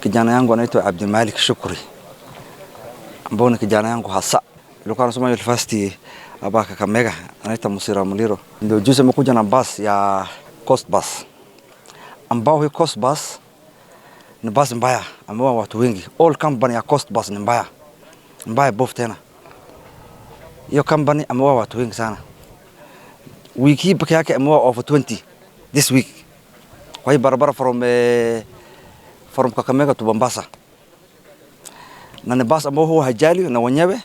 Kijana yangu anaitwa Abdimalik Shukri, ambao ni kijana yangu hasa. Nilikuwa nasoma university hapa Kakamega, anaitwa Musira Muliro. Ndio juzi amekuja na bus ya Coast Bus, ambao hii Coast Bus ni basi mbaya, ameua watu wengi. All company ya Coast Bus ni mbaya mbaya bof tena. Hiyo company ameua watu wengi sana. Wiki hii peke yake ameua over 20 this week kwa hii barabara from Kakamega to Mombasa, na ni basi ambao huwa hajali na wenyewe,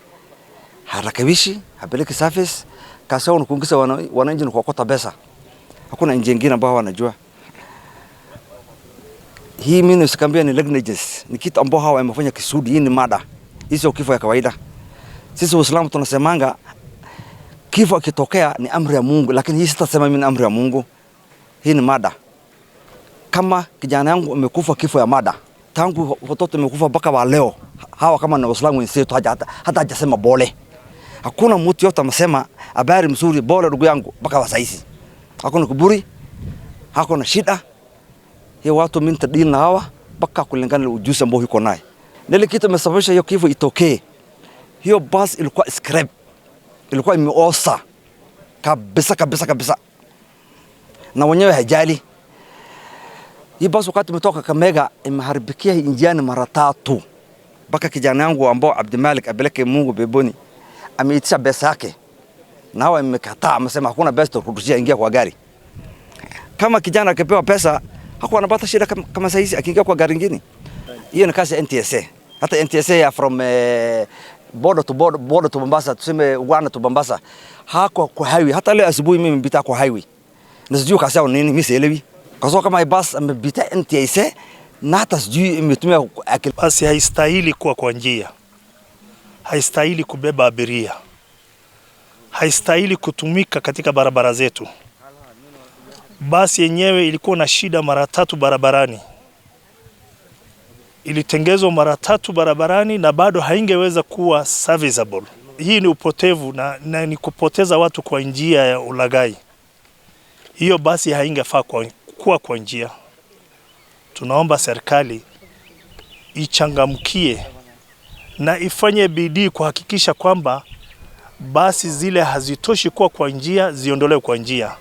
harakibishi, hapeleki service. Kazi yao ni kuingiza wananchi ni kuokota pesa. Hakuna njia nyingine ambao wanajua. Hii mimi nisikambia ni negligence, ni kitu ambao hawa wamefanya kusudi. Hii ni murder, hii sio kifo ya kawaida. Sisi Waislamu tunasemanga kifo akitokea ni amri ya Mungu, lakini hii sitasema mimi ni amri ya Mungu. Hii ni murder. Kama kijana yangu amekufa kifo ya murder, tangu watoto wamekufa mpaka wa leo, hawa kama ni Waislamu wenzetu hata hajasema pole. Hakuna mtu yote amesema habari mzuri, pole ndugu yangu, mpaka wa saizi. Hakuna kiburi, hakuna shida. Hiyo watu mimi nitadili na hawa mpaka kulingana na ujuzi ambao yuko naye. Nile kitu imesababisha hiyo kifo itokee. Hiyo bus ilikuwa scrap. Ilikuwa imeosa kabisa kabisa kabisa, na wenyewe hajali. Hii basi wakati umetoka Kakamega imeharibikia njiani mara tatu, mpaka kijana yangu ambao Abdimalik apeleke Mungu peponi ameitisha pesa yake, na hawa imekataa, amesema hakuna pesa tukurudishia, ingia kwa gari. Kama kijana akipewa pesa hakuwa anapata shida kama saizi akiingia kwa gari nyingine. Hiyo ni kazi ya NTSA. Hata NTSA ya from border to border, border to Mombasa, tuseme Uganda to Mombasa, hako kwa highway. Hata leo asubuhi mimi nimepita kwa highway na sijui kazi yao nini, mimi sielewi. Kwa sababu kama bus amepita NTSA na hata sijui imetumia akili. Basi haistahili kuwa kwa njia, haistahili kubeba abiria, haistahili kutumika katika barabara zetu. Basi yenyewe ilikuwa na shida mara tatu barabarani, ilitengezwa mara tatu barabarani na bado haingeweza kuwa serviceable. Hii ni upotevu na ni kupoteza watu kwa njia ya ulaghai. Hiyo basi haingefaa kuwa kwa njia. Tunaomba serikali ichangamkie na ifanye bidii kuhakikisha kwamba basi zile hazitoshi kuwa kwa njia ziondolewe kwa njia.